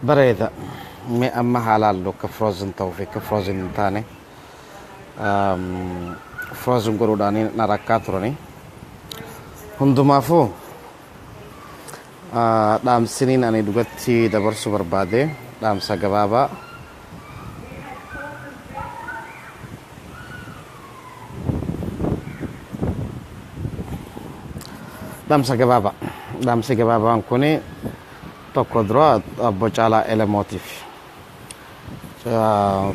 Bareeda. Mee amma haa laallu akka frozen ta'uu fi akka frozen hin taane. Frozen godhuudhaan na rakkaa turani. Hundumaafuu dhaamsiniin ani dhugatti dabarsuu barbaade dhaamsa gabaabaa. Dhaamsa gabaabaa. Dhaamsi gabaabaan kun tokko dura obbo Caalaa Elemootiif.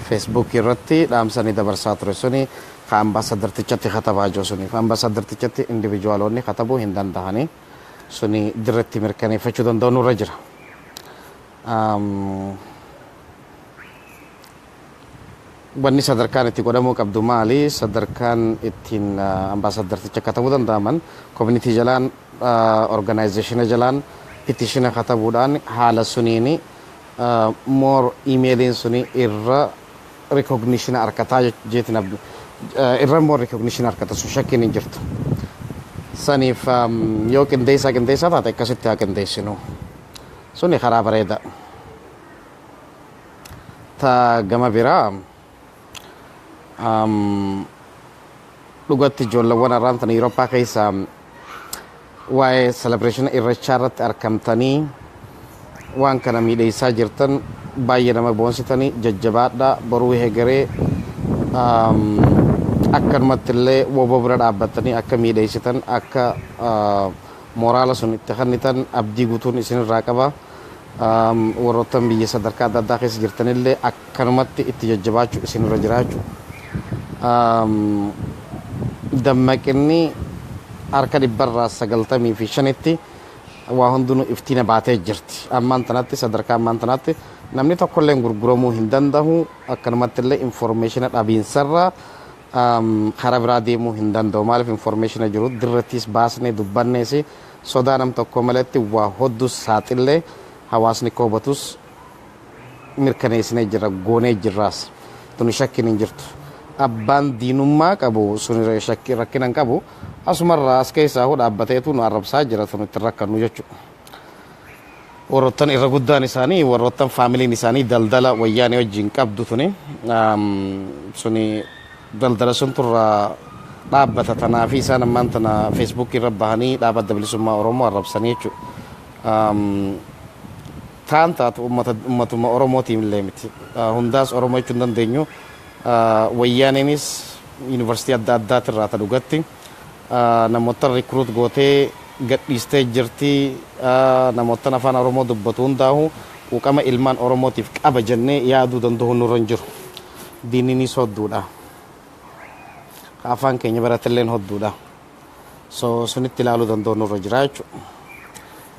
Feesbuukii irratti dhaamsa ni dabarsaa ture suni ka ambaasadartichatti katabaa jiru suniif. Ambaasadartichatti indivijuwaaloonni katabuu hin dandahani. Suni dirratti mirkaneeffachuu danda'u nurra jira. Wanni sadarkaan itti godhamuu qabdu maali? Sadarkaan ittiin ambaasadarticha katabuu danda'aman community jalaan, organization jalaan petition katabuudhaan haala suniini more emailiin suni irra recognition arkataa jeetin irra more recognition arkata, sun shakkiin hin jirtu. Saniif yoo qindeessaa qindeessaa taate akkasitti haa qindeessinu. Suni karaa bareeda. Ta gama biraa, dhugatti ijoollewwan har'aan tana Yurooppaa keessa waa'ee celebration Irrechaa irratti argamtanii waan kana miidheessaa jirtan, baay'ee nama boonsitanii, jajjabaadha. Boruu hegeree akkanumatti illee WBO bira dhaabbattanii akka miidheessitan, akka moraala sun itti kennitan abdii guutuun isinirraa qaba. Warroottan biyya sadarkaa adda addaa keessa jirtanillee akkanumatti itti jajjabaachuu isinirra jiraachuu. Dammaqinni harka 95%tti waa hundinuu iftiina baatee jirti. Ammaan tanatti, sadarkaa ammaan tanatti, namni tokkollee gurguramuu hin danda'u. Akkanumatti illee information dhabiinsarraa karaa biraa deemuu hin danda'u. Maaliif, information jiru dirrattis baasnee dubbannees sodaa nam tokko malatti waa hoddus saaxillee hawaasni akka hubatus mirkaneessinee jira, goonee jirraas. Tuni shakkiin hin jirtu. Abbaan diinummaa qabu sun shakkii rakkina hin qabu. Asumarraa as keessaa hoo dhaabbateetu nu arrabsaa jira, tun itti rakkannu jechuudha. Warroottan irra guddaan isaanii warroottan faamiliin isaanii daldala Wayyaanee wajjin qabdu tuni suni daldala sun turraa dhaabbata. Tanaa fi isaan ammaan tana Feesbuukii irra bahanii dhaaba Adda Bilisummaa Oromoo arrabsanii jechuudha. Taan taatu ummatuma Oromootiin illee miti. Hundaas Oromoo jechuu hin dandeenyu. Wayyaaneenis yuunivarsiitii adda addaatirraa ta dhugatti namoota recruit gootee gadhiistee jirti. Namoota afaan Oromoo dubbatu hundaahu quuqama ilmaan Oromootiif qaba jennee yaaduu danda'u nurra hin jiru. Diinninis hodduudha. Afaan keenya baratilleen hodduudha. So sunitti ilaaluu danda'u nurra jira jechuudha.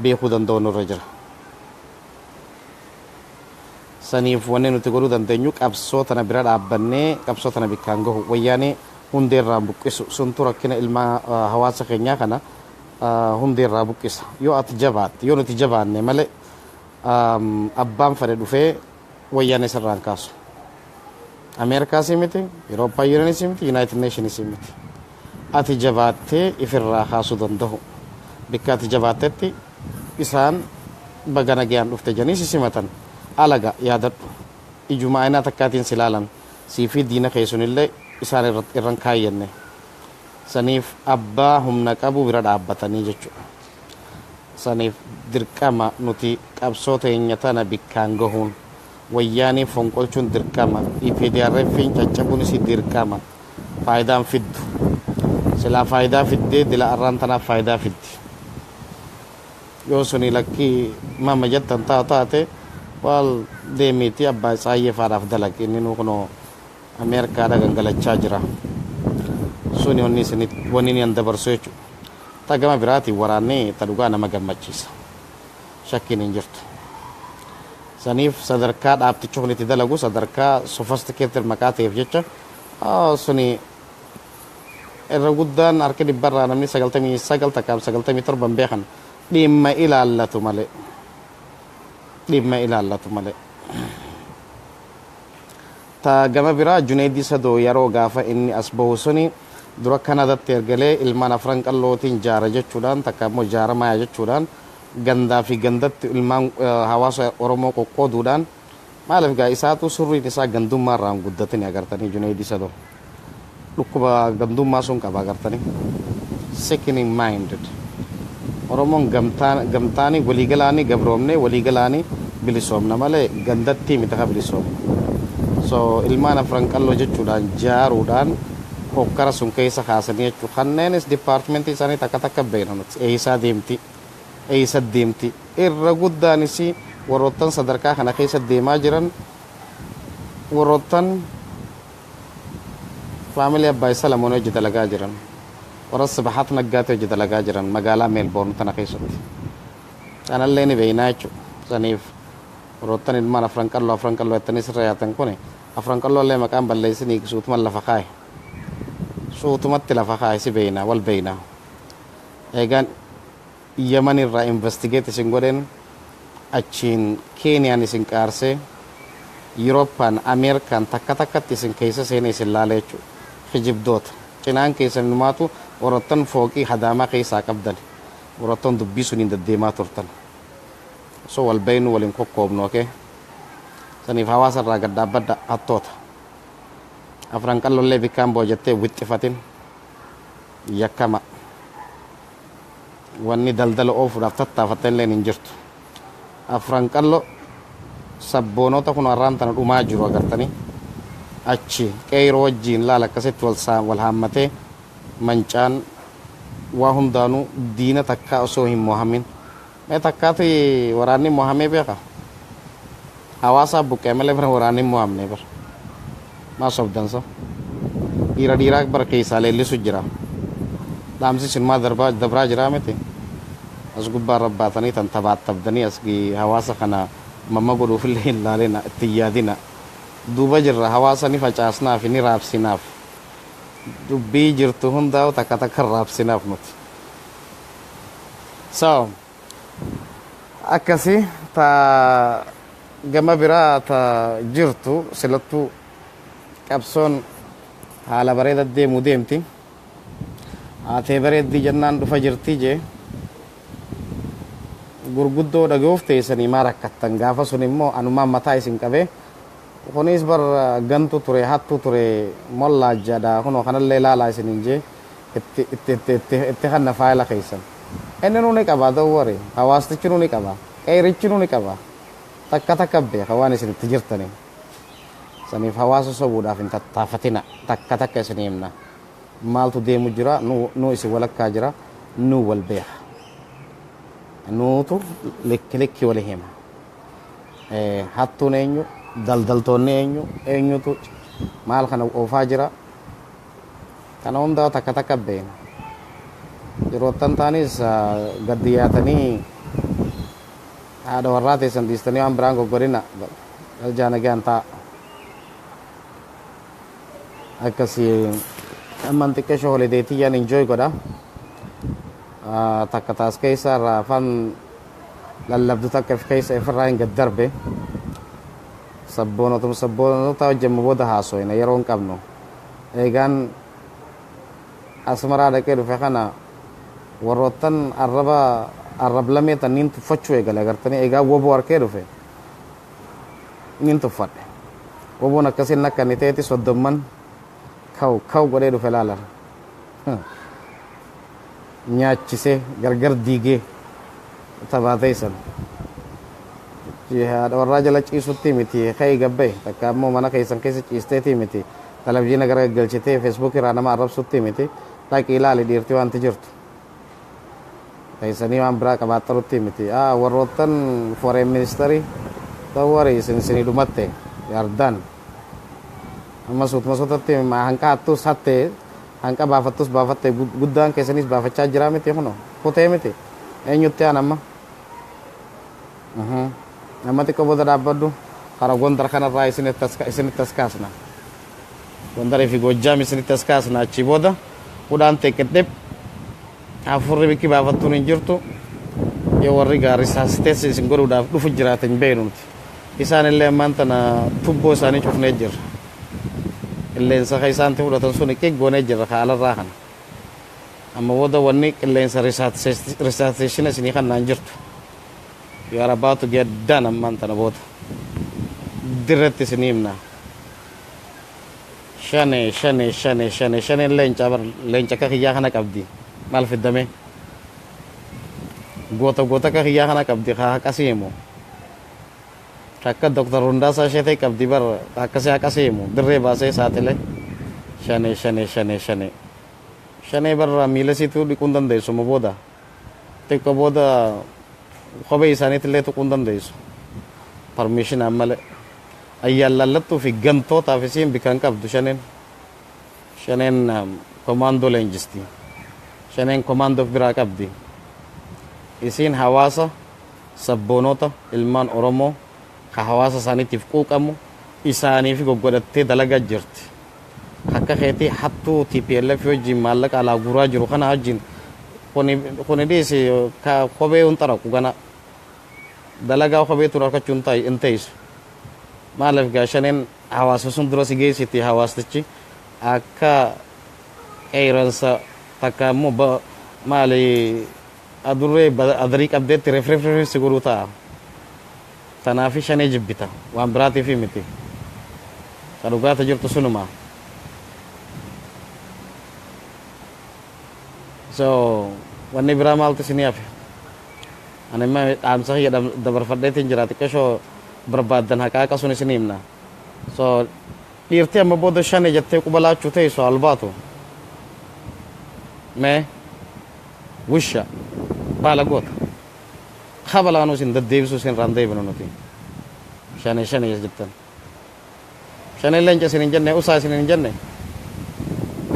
Beekuu danda'u nurra jira. Saniif wanni nuti godhuu dandeenyu qabsoo tana bira dhaabbannee qabsoo tana bikkaan gahu, Wayyaanee hundeerraa buqqisu. Suntu rakkina ilmaa hawaasa keenyaa kana hundeerraa buqqisa. Yoo ati jabaatte, yoo nuti jabaanne malee abbaan fedhe dhufee Wayyaanee sirraan kaasu. Ameerikaas miti, Eurooppaa Unionis miti, United Nations miti. Ati jabaattee ifirraa kaasuu danda'u. Bikka ati jabaattetti isaan baga nagayaan dhufte jedhanii si simatan. Alaga yaadadhu. Ijuma aynaa takkaatiin si ilaalan. Sii fi diina kee sunillee isaan irran kaayyanne. Saniif abbaa humna qabu bira dhaabbatanii jechuudha. Saniif dirqama nuti qabsoo teenya tana bikkaan gahuun, Wayyaanee fonqolchuun dirqama. EPDRF'n caccabuunis dirqama. Faayidaan fiddu. Silaa faayidaa fiddee dila arraan tanaaf faayidaa fiddi. Yoo suni lakkii mama jettan taate, waal deemiitii abbaa Tsaayyee faadhaaf dalag, inni nu kunoo Ameerikaadha gangalachaa jira. Suni wanni isinit wanni inni an dabarsu jechuudha. Ta gama biraatiin waraanni ta dhugaa nama gammachiisa. Shakkiin hin jirtu. Saniif sadarkaa dhaabtichi kun itti dalagu sadarkaa sophisticated maqaa ta'eef jecha suni irra guddaan harki dhibbarraa namni 99 takkaaf 97 hin beekan, dhimma ilaallatu malee. Dhimma ilaallatu malee. Ta gama biraa, Juneedii Sadoo yeroo gaafa inni as bahu suni dura Kanadatti ergalee ilmaan Afran Qallootiin jaara jechuudhaan, takka immoo jaaramaaya jechuudhaan Gandaa fi gandatti ilmaan hawaasa Oromoo qoqqooduudhaan, maaliif gaa isaatu surriin isaa gandummaa irraa hin guddatini. Agartanii, Junaydii Sadoo dhukkuba gandummaa sun qaba. Agartanii, sickening minded. Oromoon gamtaanii waliigalaanii gabroomnee waliigalaanii bilisoomna malee gandattii miti ka bilisoomna. So ilmaan Afran Qalloo jechuudhaan jaaruudhaan hokkara sun keessa kaasanii jechuu. Kanneenis departmentii isaanii takka takka beekna nuti, eeyyisaa deemti, eeyisa deemti. Irra guddaanis warroottan sadarkaa kana keessa deemaa jiran warroottan family Abbaay Salamoon hojii dalagaa jiran, warra Sibahat Naggaatti hojii dalagaa jiran magaalaa Meelboorn tana keessatti. Kanallee ni beeynaa jechuudha. Saniif warroottan ilmaan Afran Qalloo, Afran Qalloo jettanii sirra yaatan kuni, Afran Qalloo illee maqaan balleessinii suutuma lafa kaaye. Suutumatti lafa kaaye, si beeynaa, wal beeynaa. Eegaan Yaman irraa investigate isin godhen, achiin Keeniyaan isin qaarsee, Yurooppaan, Ameerikaan takka takkatti isin keessa seenee isin laala jechuudha. Kijibdoota. Cinaan keessan numaatu warroottan fooqii hadaamaa keessaa qabdan. Warroottan dubbii suniin deddeemaa turtan. Osoo wal beeynu waliin kokkoobnu, okay? Saniif hawaasa irraa gad dhaabbadha, hattoota. Afran Qallollee bikkaan bu'a jettee wixxifatin, yakkama. Wanni daldala oofuudhaaf tattaafatte illee hin jirtu. Afran Qallo sabboonota kun har'aan tana dhumaa jiru agartanii. Achi qeyroo wajjiin laala, akkasitti wal haammatee mancaan waa hundaanuu diina takkaa osoo hin mohamin. Mee takkaati waraanni mohamee beeka? Hawaasaa buqqee malee bara waraanni hin mohamne bara. Maa sobdansa? Dhiira dhiiraa bara keessaa leellisu jira. Dhaamsi sinumaa darbaa dabraa jira miti. As gubbaa rabbaatanii tan tabaattabdanii as hawaasa kana mamma godhuufillee hin laalina, itti hin yaadina. Duuba jirra, hawaasa ni facaasnaaf, ni raabsinaaf. Dubbii jirtu hundaa'u takka takka raabsinaaf nuti. So akkasi ta gama biraa ta jirtu silattuu qabsoon haala bareeda deemuu deemti. Haatee bareeddii jennaan dhufa jirti jee. Gurguddoo dhaga'uuf teessanii maa rakkattan? Gaafa sun immoo anumaan mataa isin qabee, kunis bar gantu ture, hattu ture, mollaajjaadha, kunoo kanallee ilaalaa isiniin jee itti itti itti itti itti kanna faayila keessan. Inni nu ni qaba, don't worry. Hawaastichi nu ni qaba. Qeerichi nu ni qaba. Takka takka beeka waan isin itti jirtanii. Saniif hawaasa sobuudhaaf hin tattaafatina. Takka takka isin himna. Maaltu deemu jira? Nu isin walakkaa jira. Nu wal beeka. Nuutu likki likki wali hima. Hattuun eenyu? Daldaltoonni eenyu? Eenyutu maal kana oofaa jira? Kana hundaa takka takka beekna. Yeroottan taanis gaddi yaatanii haadha warraa teessan dhiistanii waan biraan goggodhina. Galchaa nagaan ta'a. Akkasii amman xiqqeesho holiday tiyyaan enjoy godha. Takka taas keessa irraa afaan lallabdu takka if keessa ifirraa hin gad darbe. Sabboonotum sabboonota hojjemmu booda haasoyna, yeroo hin qabnu. Eegaan Asmaraa dhaqee dhufe kana warroottan arraba arrablamee tan niin tuffachuu eegale. Agartanii, eegaa woboo harkee dhufe niin tuffadhe. Woboon akkasiin akka inni ta'etti 30n kaw kaw godhee dhufe laalan. Nyaachisee gargar diigee tabaateessan. Haadha warraa jala ciisutti miti, ka'ii gabbaye. Takka ammoo mana keessan keessa ciisteetii miti, televizyiina gara gaggalchitee Feesbuuk irraa nama arrabsutti miti. Dhaqii ilaali dhiirti wanti jirtu. Teessanii waan biraa qabaaxxarutti miti. Warroottan foreign ministerii, don't worry, isin isinii dhumatte, yardaan. Amma suutuma suutatti hanqa hattus hatte, hanqa baafattus baafatte, guddaan keessanis baafachaa jira miti, kuno kutee miti. Eenyutti aan amma? Amma xiqqoo booda dhaabbadhu, kara Gondar kanarraa isinitti as kaasna. Gondarii fi Goojjaam isinitti as kaasna. Achii booda hudhaan teeqqedheb hafuurri bikki baafattuun hin jirtu. Yoo warri gaarii saasiteessi isin godhuudhaaf dhufu jiraate hin beeknu nuti. Isaan illee ammaan tana tubboo isaanii cufnee jirra. Qilleensa kan isaanti fudhatan sun goonee jirra haalarraa kana. Amma booda wanni qilleensa resuscitation isinii kannaan jirtu. You are about to get done ammaan tana booda. Dirratti isin himna. Shane shane shane shane shaneen leenca bar, leenca akka kiyyaa kana qabdi. Maal fiddame? Goota goota akka kiyyaa kana qabdi haa haqasii himu. Akka Dr. Hundaasaa Sheetee qabdi bar, akkasii haqasii himu. Dirree baasee saaxile. Shane shane shane shane. Shanee barra miila isiituu dhiquu hin dandeessu amma booda. Xiqqoo booda kophee isaaniitillee tuquu hin dandeessu. Permissionaan malee. Ayyaan laallattuu fi gantootaaf isiin bika hin qabdu shaneen. Shaneen komaandoo leenjisti. Shaneen komaandoo of biraa qabdi. Isiin hawaasa sabboonota ilmaan Oromoo ka hawaasa isaaniitiif quuqamu isaaniif goggodhattee dalagaa jirti. Akka keetii hattuu TPLF wajjin maallaqa alaa guuraa jiru kana wajjin kuni dhiisi, ka kophee hin xaraqu gana. Dalagaa kophee ture harkachuu hin teessu. Maaliif gaa shaneen hawaasa sun dura si geessiti, hawaastichi akka qeeransa takka immoo maali adurree adarii qabdeetti ref ref ref si godhuu ta'a. Tanaafi shanee jibbita, waan biraatiif miti. Ka dhugaata jirtu sunuma. So wanni biraa maaltu isinii hafe? Ani immoo dhaamsa kiyya dabarfadheetiin jira, xiqqashoo barbaaddan haqaaqa sun isinii himna. So dhiirtii amma booda shane jettee quba laachuu teessu albaatu. Mee wisha baala goota. Kabalaanuu isin deddeebisuu isin irraan deebinu nuti. Shane shane jettan. Shaneen leenca isin hin jenne, usaa isin hin jenne.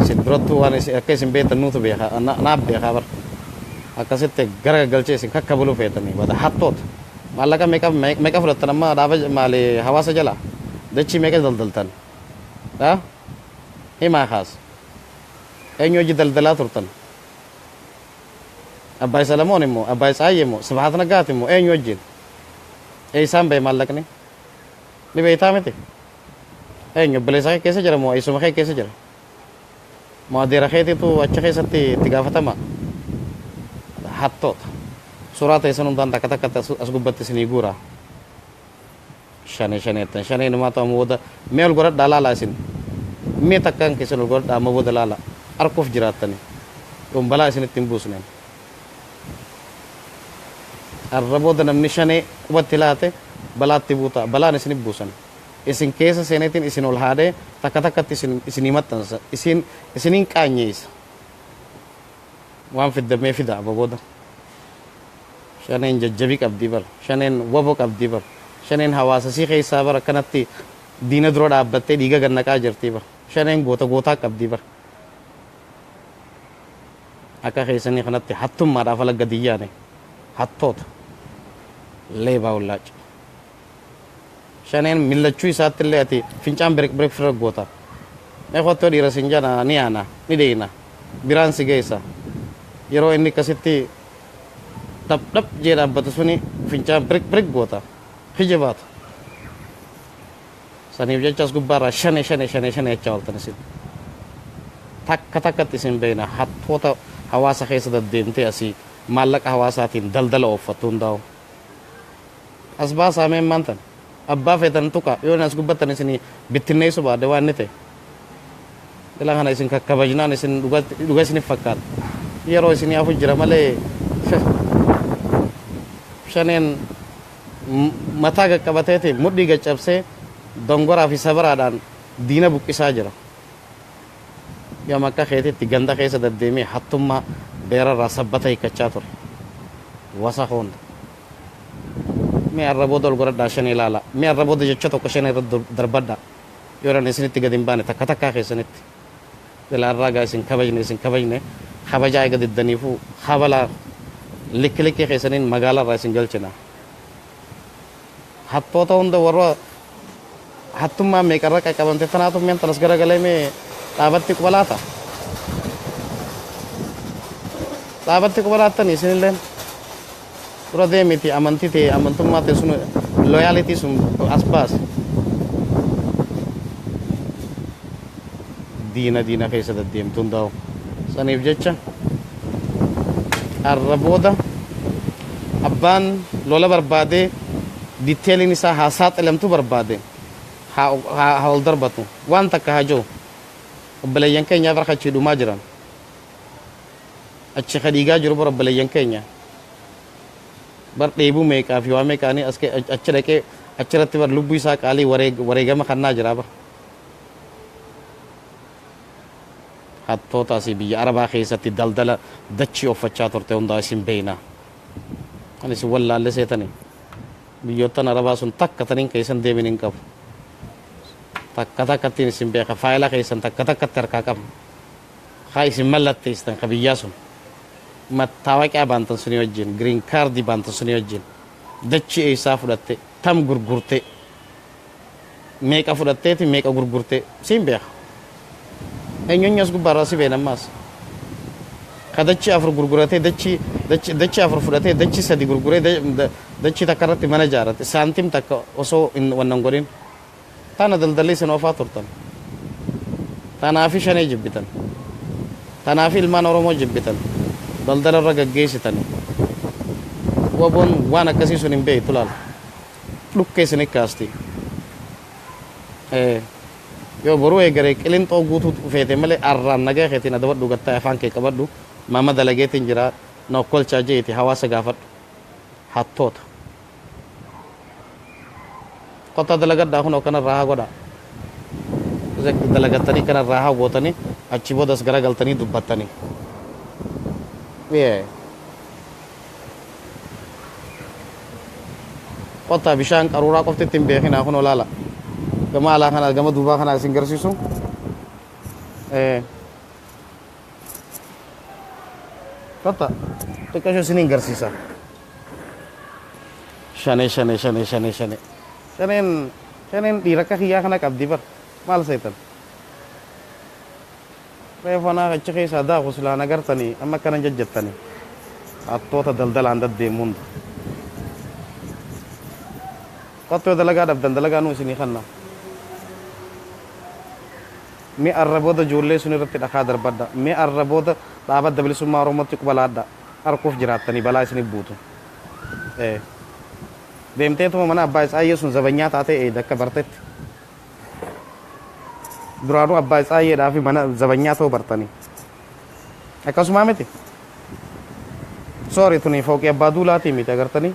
Isin durattuu waan akka isin beektan nuutu beeka, naaf beekaa bar. Akkasitti gara gaggalchee isin kakkabaluu feetanii wada hattoota. Maallaqa meeqa meeqa fudhattan amma dhaaba maali hawaasa jala? Dachii meeqa daldaltan? Dha? Himaa kaas. Eenyu hojii daldalaa turtan? Abbaay Salamoon immoo, Abbaay Tsaayyee immoo, Sibahat Naggaati immoo eenyu wajjin? Eessaan bahe maallaqni? Ni beektaa miti? Eenyu, obboleessa kee keessa jira moo eessuma kee keessa jira? Moo adeera keetiitu achi keessatti itti gaafatama? Hattoota. Suuraa teessan hundaan takka takkatti as gubbatti isinii guura. Shane shane jettan. Shanee inumaa ta'u amma booda mee ol godhadhaa laalaa isin. Mee takkaan keessan ol godhadhaa amma booda laala. Arkuuf jiraattani. Yoon balaa isinitti hin buusneen. Arra booda namni shanee qubatti laate balaatti buuta. Balaan isinif buusan. Isin keessa seeneetiin isin ol haadee takka takkatti isin isinii maxxansa. Isin isiniin qaanyeessa. Waan fiddan mee fida amma booda. Shaneen jajjabii qabdii bar. Shaneen wabo qabdii bar. Shaneen hawaasa sii keessaa bar akkanatti diina dura dhaabbattee dhiiga gad naqaa jirtii bar. Shaneen goota gootaa qabdii bar. Akka keessanii kanatti hattummaadhaaf ala gadi hin yaane. Hattoota. Leebaa wallaaca. Shaneen millachuu isaatti illee ati fincaan biriq biriq firra goota. Mee kottoo dhiira sin jana ni yaana ni dheeyna. Biraan si geessa. Yeroo inni akkasitti dhap dhap jee dhaabbatu suni fincaan biriq biriq goota. Hijibaata. Saniif jecha as gubbaarraa shane shane shane shane jechaa ooltan isin. Takka takkatti isin beekna, hattoota hawaasa keessa deddeemtee asii maallaqa hawaasaatiin daldala ooffattu hundaa'u. As baasaa mee maantan. Abbaa feetan tuqa yoo as gubbattan isin bittinneessu baadde waan inni ta'e. Bila kana isin kakkabajnaan isin dhuga isinif fakkaata. Yeroo isinii hafu jira malee shaneen mataa qaqqabateeti mudhii gaccabsee dongoraa fi sabaraadhaan diina buqqisaa jira. Yoom akka keetitti ganda keessa deddeemee hattummaa beerarraa sabbata hiikkachaa ture. Wasa hunda. Mee arra booda ol godhadhaa shanee ilaala. Mee arra booda jecha tokko shanee irra darbadhaa. Yoo dhan isinitti gadi hin baane takka takkaa keessanitti. Ilaa irraa gaa isin kabajne, isin kabajne kabajaa eega diddaniifuu kabala likki likkii keessaniin magaalaa irraa isin galchina. Hattoota hunda warra hattummaa meeqarra qaqqabamte tanaatu meen tanas garagalee mee dhaabatti quba laata? Dhaabatti quba laattanii isinilleen dura deemiti amantii ta'e amantummaa ta'e sun loyalty sun as baase. Diina diina keessa deddeemtu hundaa'u. Saniif jecha arra booda abbaa Abbaan lola barbaade detailiin isaa haa saaxilamtu barbaade haa ol darbatu waan takka haa jiru. Obboleeyyan keenya bara achii dhumaa jiran, achi ka dhiigaa jiru bara obboleeyyan keenya bar dheebuu meeqaa fi waa meeqaanii as achi dhaqee achirratti bar lubbuu isaa qaalii wareegama kannaa jira bar. Hattoota asii biyya Arabaa keessatti daldala dachii uffachaa turte hundaa isin beeyna. Kan isin wallaalle seetanii biyyoottan Arabaa sun takka taniin keessan deemin hin qabu. Takka takkattiin isin beeka, faayila keessan takka takkatti harkaa qabna. Haa isin mallatteessitan ka biyyaa sun. Mattaawaqiyaa baantan sunii wajjin, green cardii baantan sunii wajjin, dachii eessaa fudhatte, tam gurgurte, meeqa fudhatteeti meeqa gurgurte siin beeka. Eenyuun as gubbaarraa si beena ammaas. Ka dachii afur gurguratee, dachii afur fudhatee, dachii sadi gurguree, dachii takka irratti mana ijaarrate, saantim takka osoo hin wannan godhin. Tana daldalli isin oofaa turtan. Tanaafi shanee jibbitan. Tanaafi ilmaan Oromoo jibbitan. Daldala irra gaggeessitan. Waboon waan akkasii sun hin beektu laala. Dhukkee isin kaasti. Yoo boruu eegaree qilinxoo guutuu feete malee arraan nagaa keetiin adabadhu, gattaa afaan kee qabadhu, mama dalageetiin jira na okkolchaa jeeti hawaasa gaafadhu. Hattoota. Kottaa dalagadhaa, kunoo kanarraa haa godhaa. Dalagattanii kanarraa haa gootanii achi boodas garagaltanii dubbattanii. Kottaa bishaan qaruuraa qofti ittiin beekinaa, kunoo laala. Gama alaa kana, gama duubaa kana isin garsiisu. Kottaa xiqqashoo isiniin garsiisa. Shanee, shanee, shanee, shanee, shanee. Shaneen, shaneen dhiira akka kiyyaa kana qabdi bar. Maal seetan? Reefu anaa achi keessaa daaku silaa nagartanii amma akkana jajjattanii. Hattoota daldalaan daddeemu hunda. Kottu, yoo dalagaa dhabdan dalagaa nuu isinii kanna. Mi arra booda ijoollee sun irratti dhakaa darbadha. Mi arra booda dhaaba Adda Bilisummaa Oromootti quba laadha. Harkuuf jiraattanii balaa isinif buutu. Deemteetuma mana abbaa Isaayyee sun zabanyaa taatee eeyda akka bartetti. Duraanuu abbaa Isaayyeedhaa fi mana zabanyaa ta'uu bartanii. Akkasumaa miti. Sorry, tuni fooqii abbaa duulaatii miti, agartanii.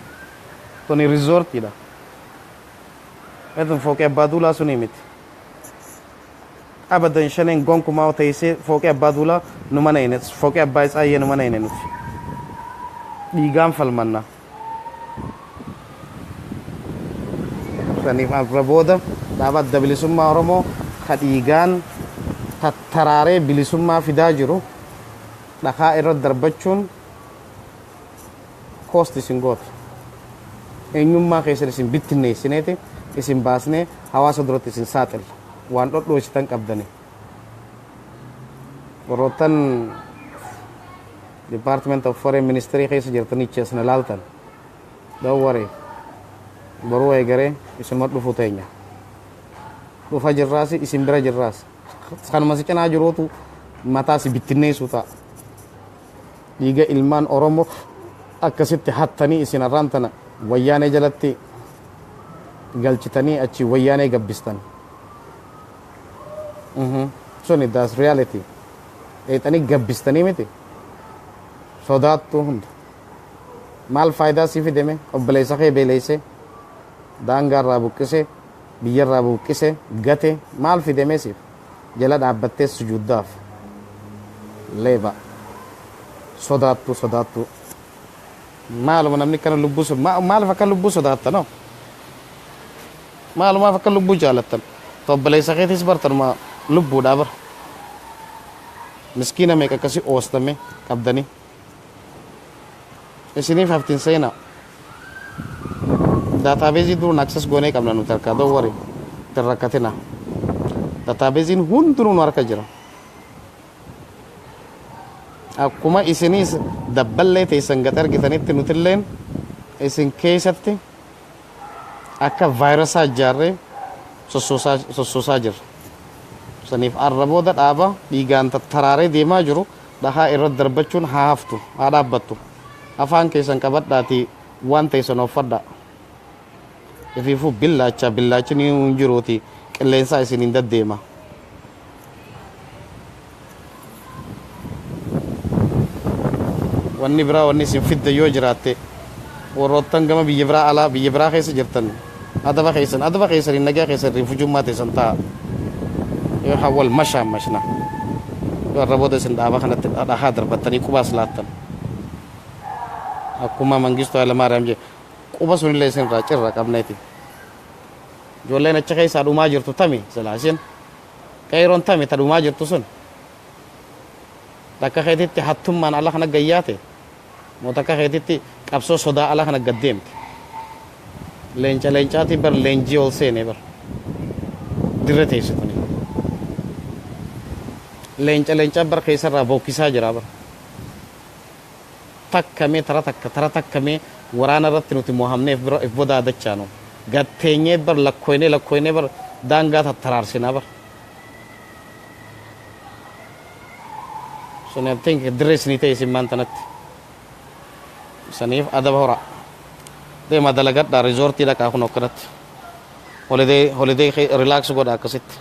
Tuni resortiidha. Tun fooqii abbaa duulaa sunii miti. Abadan shaneen gonkumaa teessee fooqii abbaa duulaa nu mana hine, fooqii abbaa Isaayyee nu mana hine nuti. Dhiigaan falmanna. Saniif arra booda dhaaba Adda Bilisummaa Oromoo ka dhiigaan tattaraaree bilisummaa fidaa jiru dhakaa irra darbachuun koosti isin gootu. Eenyummaa keessan isin bittinneessineeti isin baasnee hawaasa duratti isin saaxilla. Waan dhodhooysitan qabdani. Warroottan Department of Foreign Ministry keessa jirtanii cheesna laaltan. Don't worry. Boruu eegaree isinuma dhufu teenya. Dhufa jirraas, isin bira jirraas. Kanuma si cinaa jiruutu mataa si bittinneessu ta'a. Dhiiga ilmaan Oromoo akkasitti hattanii isin har'aan tana wayyaanee jalatti galchitanii achi wayyaanee gabbistan. Suni that's reality. Dheexanii gabbistanii miti. Sodaattuu hunda. Maal faayidaa sii fideme? Obboleessa kee beeleessee, daangaa irraa buqqisee, biyya irraa buqqisee, gate maal fideme siif? Jala dhaabbattee sujuuddaaf. Leeba. Sodaattuu, sodaattuu. Maaluma namni kana lubbuu maaliif akka lubbuu sodaattanoo? Maalumaaf akka lubbuu jaalattan? Obboleessa keetis bartanuma lubbuudhaa bara. Miskiina meeqa akkasii oostame qabdanii. Isiniif haftin seenaa. Databaseii duruun access goonee qabna nuti harkaa, don't worry. Hin rakkatina. Databaseiin hundinuu nu harka jira. Akkuma isiniis dabballee teessan gad argitanitti nutilleen isin keessatti akka vaayirasaa ijaarree sossoosaa jirra. Saniif arra booda dhaaba dhiigaan tattaraaree deemaa jiru dhahaa irra darbachuun haa haftu, haa dhaabbattu. Afaan keessan qabadhaatii. Waan teessan uffadha. Ifiifuu billaacha billaachi ni hin jiruuti, qilleensaa isin hin deddeema. Wanni biraa wanni isin fidde yoo jiraatte, warroottan gama biyya biraa, alaa biyya biraa keessa jirtan, adaba keessan, adaba keessan, nagaa keessan, refugee-ummaa teessan ta'a. Yoo hawwal mashaan mashna yoo irra booda isin dhaaba kanatti dhahaa darbattanii qubaas laattan, akkuma Mangistuu Hayilamaariyaam jedhe, quba sunillee isin irraa cirra qabneeti. Ijoolleen achi keessaa dhumaa jirtu tami? Silaa isin qeeroon tami ta dhumaa jirtu sun? Takka keetitti hattummaan ala kana gayyaate moo takka keetitti qabsoo sodaa ala kana gad deemte? Leenca leencaatii bar, leenjii ol seene bar, dirre teessituni. Leenca leencaa bar keessarraa bookkisaa jira bar. Takka mee tara takka tara takka mee waraana irratti nuti mohamneef bira if bodaa dachaanu gatteenyee bar, lakkoynee lakkoynee bar, daangaa tattaraarsinaa bar. Sun I think dirree isinii ta'e isin maan tanatti. Saniif adaba hora, deema, dalagadhaa, resort-ii dhaqaa. Kun akkanatti holiday, holiday relax godha. Akkasitti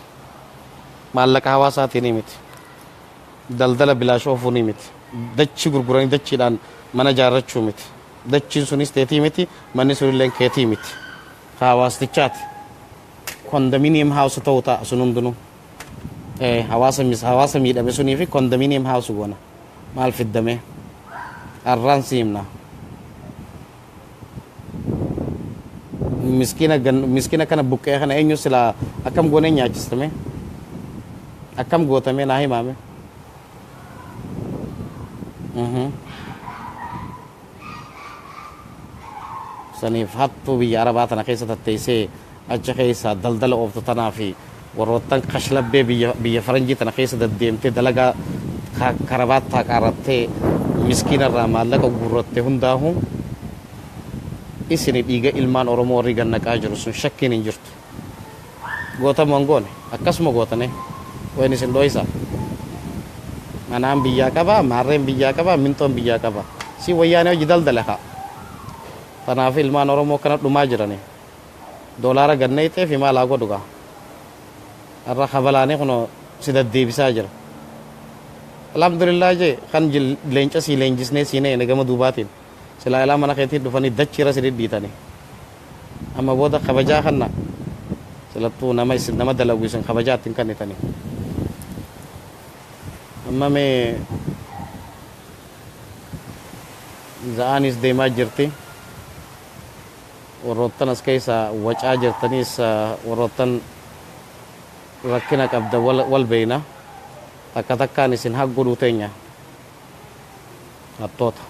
maallaqa hawaasaatiin miti, daldala bilaash oofuu ni miti, dachi gurguranii dachiidhaan mana jaarrachuu miti. Dachiin sunis teetii miti, manni sunillee keetii miti, ka hawaastichaati. Condominium house ta'uu ta'a sun hundinuu. Hawaasa hawaasa miidhame sunii fi condominium house goona. Maal fiddame arraan si himna. Miskiina miskiina kana buqqee kana eenyu silaa akkam goonee nyaachistame, akkam gootame, naa himaame. Saniif hattuu biyya arabaa tana keessa tatteessee achi keessa daldala ooftu tanaa fi warroottan kashlabbee biyya faranjii tana keessa deddeemtee dalagaa karabaattaa qaarattee miskiina irraa maallaqa guurratte hundaahu, isini dhiiga ilmaan Oromoo warri gannaqaa jiru sun shakkiin hin jirtu. Gootamoo hin goone akkasuma gootane wayin isin dhoysa. Manaan biyyaa qaba, maarreen biyyaa qaba, minxoon biyyaa qaba. Si wayyaanee hojii daldale haa. Kanaaf ilmaan Oromoo kana dhumaa jirani. Doolaara ganneexee fi maal haa godhu gaa. Har'a kabalaanii kunoo si deddeebisaa jira. Alhamdulillah jee kan leenca sii leenjisnee sii neene gama duubaatiin. Silaa ilaa mana keetii dhufanii dachiirra si dhidhiitanii. Amma booda kabajaa kanna silattuu nama isin nama dalagu isin kabajaa ittiin kennitanii. Amma mee za'aanis deemaa jirti. Warroottan as keessa wacaa jirtaniis, warroottan rakkina qabda wal beeyna. Takka takkaan isin haq godhuu teenya. Hattoota.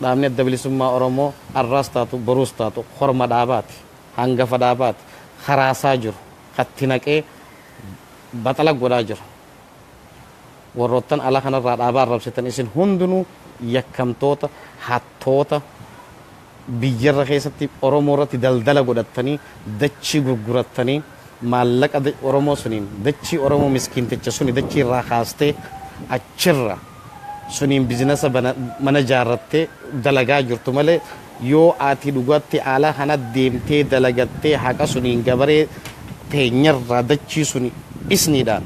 Dhaabni Adda Bilisummaa Oromoo arraas taatu boruus taatu horma dhaabaati. Hangafa dhaabaati. Karaasaa jiru. Katti naqee baxala godhaa jiru. Warroottan ala kanarraa dhaabaa arrabsitan isin hundinuu yakkamtoota, hattoota, biyyarra keessatti Oromoo irratti daldala godhattanii, dachii gurgurattanii, maallaqa Oromoo suniin dachii Oromoo miskiinticha suni dachii irraa kaastee achirra suniin business mana jaarrattee dalagaa jirtu malee, yoo ati dhugatti ala kana deemtee dalagattee haqa suniin gabaree teenyarraa dachii suni isniidhaan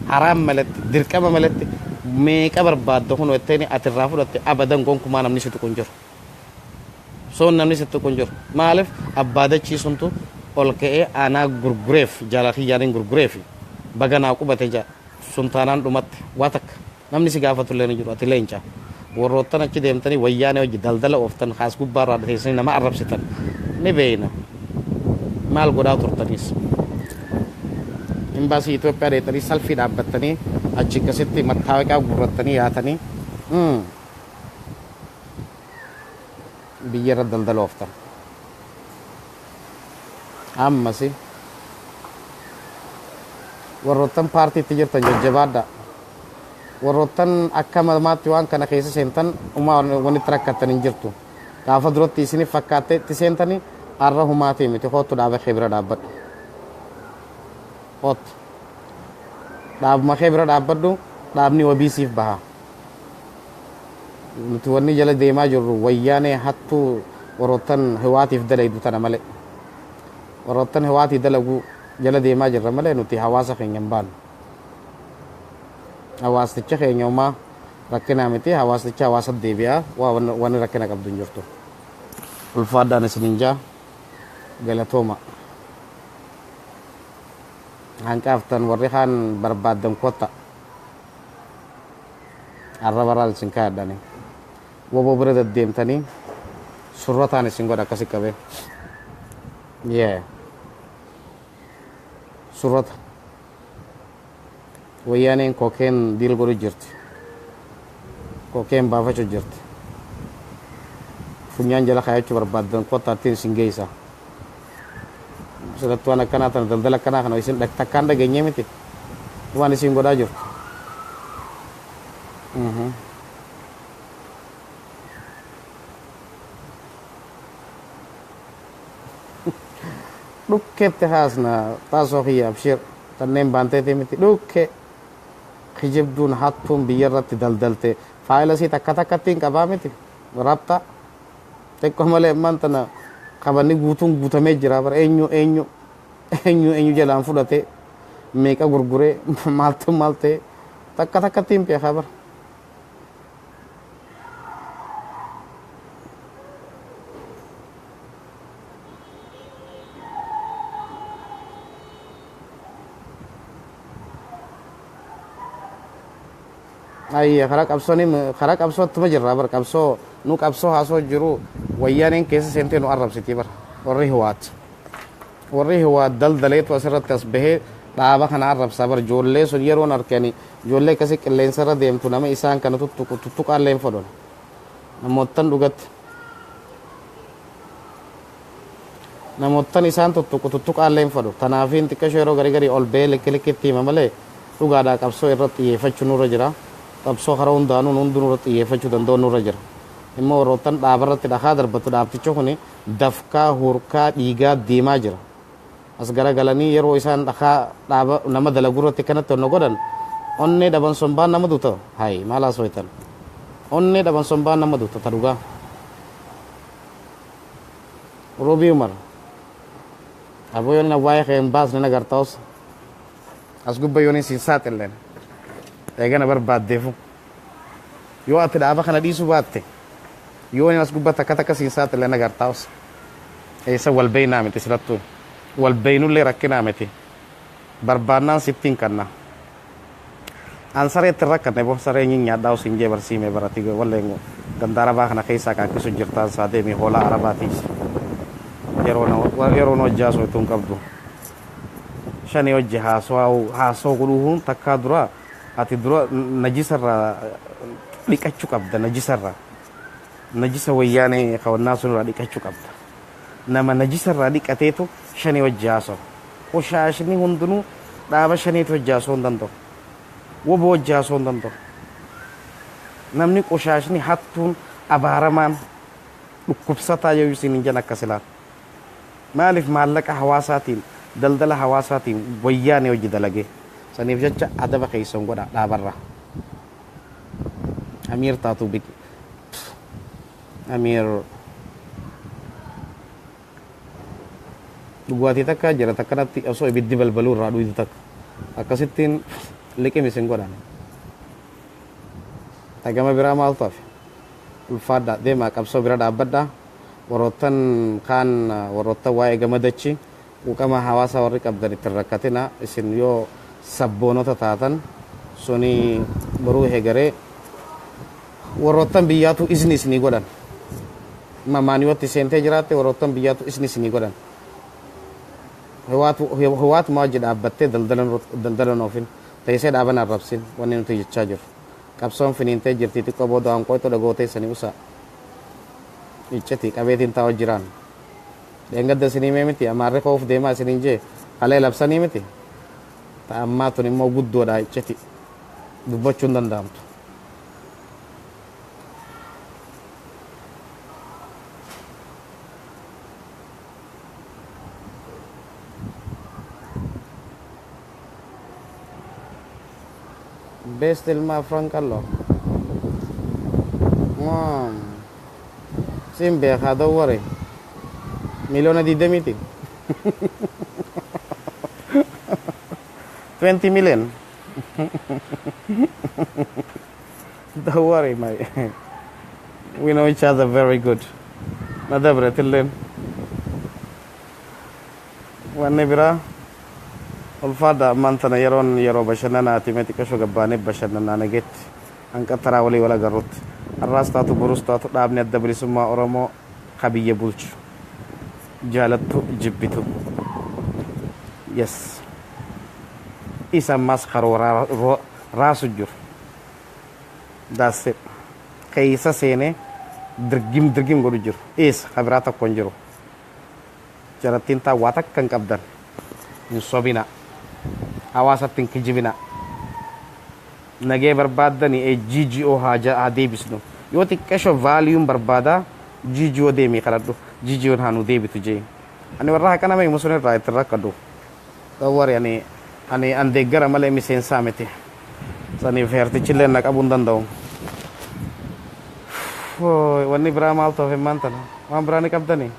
haraam malatti, dirqama malatti meeqa barbaadda kun jetteeni ati irraa fudhatte, abadan gonkumaa namni si tuqu hin jiru. Soon namni si tuqu hin jiru. Maaliif? Abbaa dachii suntu ol ka'ee aanaa gurgureef, jaalala kiyyaaniin gurgureef, baga naa qubate jaa. Sun taanaan dhumatte, waa takka namni si gaafatu illee ni jiru. Ati leenca. Warroottan achi deemtanii wayyaanee hojii daldala ooftan, haas gubbaarraa teessanii nama arrabsitan ni beeyna. Maal godhaa turtaniis? Imbaasii Itoophiyaa dheetanii salfii dhaabbattanii achi akkasitti mattaawiqaa guurrattanii yaatanii biyya irra daldala ooftan. Ammasi warroottan paartiitti jirtan jajjabaadha. Warroottan akka mamaatti waan kana keessa seentan umaa wanitti rakkattan hin jirtu. Gaafa duratti isiniif fakkaattee itti seentanii har'a humaatii miti. Hoottu, dhaaba kee bira dhaabbadhu. Hoottu, dhaabuma kee bira dhaabbadhu, dhaabni wabii siif baha. Nuti wanni jala deemaa jirru wayyaanee hattuu. Warroottan hiwaatiif dalaydu tana malee. Warroottan hiwaatii dalagu jala deemaa jirra malee nuti hawaasa keenya hin baanu. Hawaasticha keenya homaa rakkinaa miti, hawaasticha hawaasa deebi'aa, waa wanni rakkina qabdu hin jirtu. Ulfaadhaan isiniin jaa, galatooma. Hanqaaftan warri kaan barbaaddan kotta. Arraba irraa isin kaayadhani. Woboo bira deddeemtanii surrataan isin godha akkasi qabee. Yeah. Surrata. Wayyaaneen kokeen diil godhu jirti. Kokeen baafachuu jirti. Funyaan jala kaayachuu barbaaddan kottaattiin isin geessa. Silattu waan akkanaa tana, daldala akkanaa kana isin takkaan dhageenyee miti. Waan isin godhaa jirtu. Dhukkeetti haasna taasoo kiyya, abshir, tanneen baanteetii miti dhukke. Kijibduun hattuun biyya irratti daldalte faayila isii takka takkatti hin qabaa miti, rabxa xiqqoo malee. Ammaan tana qabanni guutuun guutamee jira bara. Eenyu eenyu eenyu eenyu jalaan fudhate, meeqa gurguree, maaltu maal ta'e, takka takkatti hin beekaa bara. Ayya, karaa qabsoon, karaa qabsoottuma jirra bara. Qabsoo nu qabsoo haasoo jiru wayyaaneen keessa seentee nu arrabsiti bara. Warri hiwaat, warri hiwaat daldaleetu asirratti as bahee dhaaba kana arrabsaa bara. Ijoollee sun yeroon arkani, ijoollee akkasii qilleensa irra deemtu, nama isaan kana tuttuqu tuttuqaallee hin fodhan namoottan dhugatti. Namoottan isaan tuttuqu tuttuqaallee hin fodhu. Tanaafiin xiqqashoo yeroo garii garii ol bahee likki likkitti hima malee, dhugaadhaa qabsoo irratti xiyyeeffachuu nurra jira. Qabsoo karaa hundaanuu hundi nurra xiyyeeffachuu danda'u nurra jira. Immoo warroottan dhaaba irratti dhakaa darbatu, dhaabtichi kuni dafkaa hurkaa dhiigaa deemaa jira. As garagalanii yeroo isaan dhakaa dhaaba nama dalagu irratti kanatti onna godhan, onnee dhaban sombaan nama duta. Hay, maal haasoftan? Onnee dhaban sombaan nama duta ta dhugaa. Rubii Umar, aboo, yoon waa'ee kee hin baasne nagartaa'us as gubba yoon siin saaxilleen eegana barbaaddeefu, yoo ati dhaaba kana dhiisuu baatte, yoo as gubba takka takka siin saaxillee nagartaa'us. Eessa wal beeynaa miti, silattuu wal beeynullee rakkinaa miti. Barbaannaan sittiin kanna. An sareetti hin rakkanne bo, saree nyin nyaadhaa usin jee barsiime barati. Walleen ganda arabaa kana keessaa kaakkisu jirtaan saa deemi, hoolaa arabaatiis yeroo na hojii haasoo hin qabdu. Shanii hojii haasoo haasoo godhuun takkaa dura ati dura najisarraa dhiqachuu qabda, najisarraa, najisa wayyaanee kawannaa sunirraa dhiqachuu qabda. Nama najisarraa dhiqateetu shanii hojii haasoo. Qoshaashni hundinuu dhaaba shaniitu hojii haasoo hin danda'u, woboo hojii haasoo hin danda'u. Namni qoshaashni, hattuun, abaaramaan, dhukkubsataa yoo isin hin jan akkas ilaala. Maaliif maallaqa hawaasaatiin, daldala hawaasaatiin wayyaanee hojii dalagee? Saniif jecha adaba keessan godha dhaabarra. Amiir taatu bik amiir dhugaatii takka jira, takkanatti osoo ibiddi balbaluu irraa dhuydu takka akkasittiin liqim isin godhan. Tagama biraa maaltu hafe? Ulfaadha, deemaa qabsoo bira dhaabbadha. Warroottan kaan, warroottan waa'ee gamadachi quuqama hawaasaa warri qabdan, ittiin rakkatina. Isin yoo sabboonota taatan suni boruu hegaree warroottan biyyaatu izni isinii godhan. Mamaan seentee jiraatte, warroottan biyyaatu izni isinii godhan. Hiwaatuma wajji dhaabbattee daldalan oofin, teessee dhaaban arrabsin. Wanni nuti jechaa jirru, qabsoon finiintee jirti. Xiqqoo booda hanqooytu dhagootee sanii usaa icciti qabeetiin taa'u jiraan. Dheengadda isinii mee miti, amaarri koof deemaa isiniin jee, kalee labsanii miti. Ta ammaa tun immoo guddoodha, icciti dubbachuu hin danda'amtu. Best ilma afran qalloo. Siin beekaa, don't worry. Miliyoona 20ti. 20 million. Don't worry, my. We know each other very good. Na dabre tilleen. Wanni biraa, ulfaadha. Ammaan tana yeroon yeroo bashannanaati. Mee xiqqashoo gabbaanee bashannanaa nageetti hanqa taraa walii wal agarrutti. Har'aas taatu, borus taatu, dhaabni Adda Bilisummaa Oromoo ka biyya bulchu, jaalattu jibbitu. Yes. Isa ammas karoora raasu jiru. That's it. Keessa seenee dirgim dirgim godhu jiru. Isa ka biraa tokko hin jiru. Jarattiin taa waa takka hin qabdan. Hin sobina. Hawaasatti hin kijibina. Nagee barbaaddani GGO haa deebisnu. Yoo xiqqeesho vaaliyuun barbaadaa, GGO deemii kadhadhu. GGO'n haa nu deebitu jee. Ani warra haqa nama himu sun irraa ittiin rakkadhu. Don't worry, ani an deeggara malee miseensaa miti. Saniif heertichillee na qabuu hin danda'u. Wanni biraa maaltu hafe maan tana? Waan biraa ni qabdanii?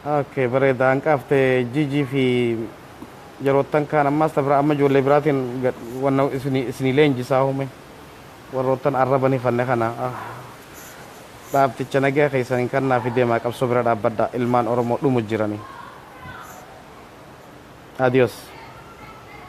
Okay, bareeda. Hanqaafte Jijii fi yeroottan kaan ammaas ta biraa amma ijoollee biraatiin wanna isinii leenjisaa hume warroottan arrabanii fanne kana dhaabticha nagaa keessan hin kannaa fi deemaa qabsoo bira dhaabbadha. Ilmaan Oromoo dhumu jiranii. Adios.